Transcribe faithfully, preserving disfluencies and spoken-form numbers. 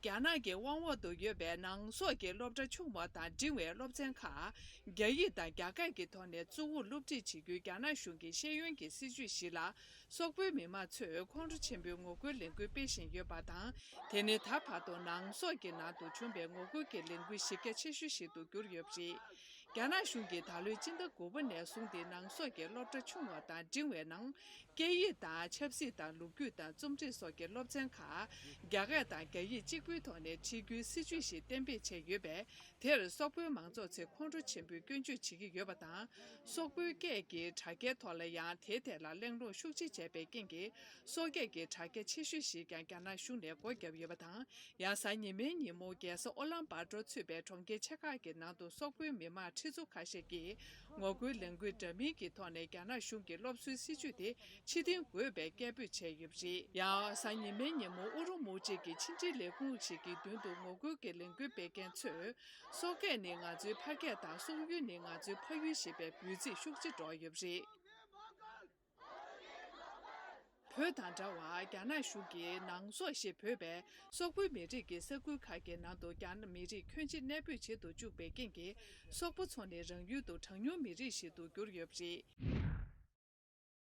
རྒྱ་ནག་གི་དབང་འོག་ཏུ་ཡོད་པའི་ནང་སོག་གི་སློབ་གྲྭ་ཆུང་བ་དང་འབྲིང་བའི་སློབ་ཚན་ཁག་རྒྱ་ཡིག་དང་རྒྱ་སྐད་ཀྱི་ཐོག་ནས་གཙོ་བོར་སློབ་ཁྲིད་བྱེད་རྒྱུའི་རྒྱ་ནག་གཞུང་གི་ཤེས་ཡོན་གྱི་སྲིད་ཇུས་ཤིག་ལ། སོག་པོའི་མི་མང་ཚོས་ཁོང་ཁྲོ་ཆེན་པོས་ངོ་རྒོལ་ལས་འགུལ་སྤེལ་བཞིན་ཡོད་པ་དང་། དེ་ནི་ད་བར་དུ་ནང་སོག་གི་ནང་དུ་བྱུང་བའི་ངོ་རྒོལ་གྱི་ལས་འགུལ་གཞི་རྒྱ་ཆེ་ཤོས་ཤིག་ཏུ་གྱུར་ཡོད་པ་རེད། རྒྱ་ནག་གཞུང་གིས་ད་ལོའི་སྤྱི་ཟླ་དགུ་པ་ནས་བཟུང་སྟེ་ནང་སོག་གི་སློབ་གྲྭ་ཆུང་བ་དང་འབྲིང་བའི་ནང་། སྐད་ཡིག་དང་ཆབ་སྲིད་དང་ལོ་རྒྱུས་དང་རྩོམ་རིག་སོགས་ཀྱི་སློབ་ཚན་ཁག་རྒྱ་སྐད་དང་རྒྱ་ཡིག་གཅིག་པུའི་ཐོག་ནས་ཁྲིད་རྒྱུའི་སྲིད་ཇུས་ཤིག་གཏན་འབེབས་བྱས་ཡོད་པས། དེར་སོག་པོའི་མང་ཚོགས་ཚོས་ཁོང་ཁྲོ་ཆེན་པོས་སྐྱོན་བརྗོད་བྱེད་ཀྱི་ཡོད་པ་དང་། སོག་པོའི་སྐད་ཀྱི་དྲ་རྒྱའི་ཐོག་ལ་ཡང་དེའི་ཐད་ལ་གླེང་སློང་ཤུགས་ཆེ་བྱས་པའི་རྐྱེན་གྱིས། སོག་སྐད་ཀྱི་དྲ་རྒྱ་ཆེ་ཤོས་ཤིག་ཀྱང་རྒྱ་ནག་གཞུང་ནས་སྒོ་བརྒྱབ་ཡོད་པ་དང་། ཡང་གཟའ་ཉི་མའི་ཉིན་མོ་རྒྱལ་ས་ཨོ་ལན་པ་ཏོར་ཚུད་པའི་གྲོང་ཁྱེར་ཆེ་ཁག་གི་ནང་དུ་སོག་པོའི་མི་མང་ཁྲི་ཚོ་ཁ་ཤས་ཀྱིས་ངོ་རྒོལ་ལས་འགུལ་འདྲ་མིན་གྱི་ཐོག་ནས་རྒྱ་ནག་གཞུང་གི་སློབ་གསོའི་སྲིད་ཇུས་དེ་ཕྱིར་འཐེན་དགོས་པའི་སྐད་འབོད་བྱས་ཡོད་པ་རེད། ཡང་གཟའ་ཉི་མའི་ཉིན་མོ་ཨུ་རུ་མུ་ཅི་གི་ཕྱི་འབྲེལ་ལས་ཁུངས་ཤིག་གི་མདུན་དུ་ངོ་རྒོལ་གྱི་ལས་འགུལ་སྤེལ་མཁན་ཚོས། སོག་སྐད་ནི་ང་ཚོའི་ཕ་སྐད་དང་སོག་ཡུལ་ནི་ང་ཚོའི་ཕ་ཡུལ་ཞེས་པའི་འབོད་ཚིག་ཤུགས་ཆེ་སྒྲོག་ཡོད་པ་རེད། བོད་དང་འདྲ་བར་རྒྱ་ནག་གཞུང་གིས་ནང་སོག་ཞེས་འབོད་པའི་སོག་པོའི་མི་རིགས་ཀྱི་ས་ཁུལ་ཁག་གི་ནང་དུ་རྒྱ་ནག་མི་རིགས་ཁྱོན་ཆེ་གནས་སྤོས་བྱེད་དུ་བཅུག་པའི་རྐྱེན་གྱིས། སོག་པོ་ཚོ་ནི་རང་ཡུལ་དུ་གྲངས་ཉུང་མི་རིགས་ཤིག་ཏུ་གྱུར་ཡོད་པ་རེད།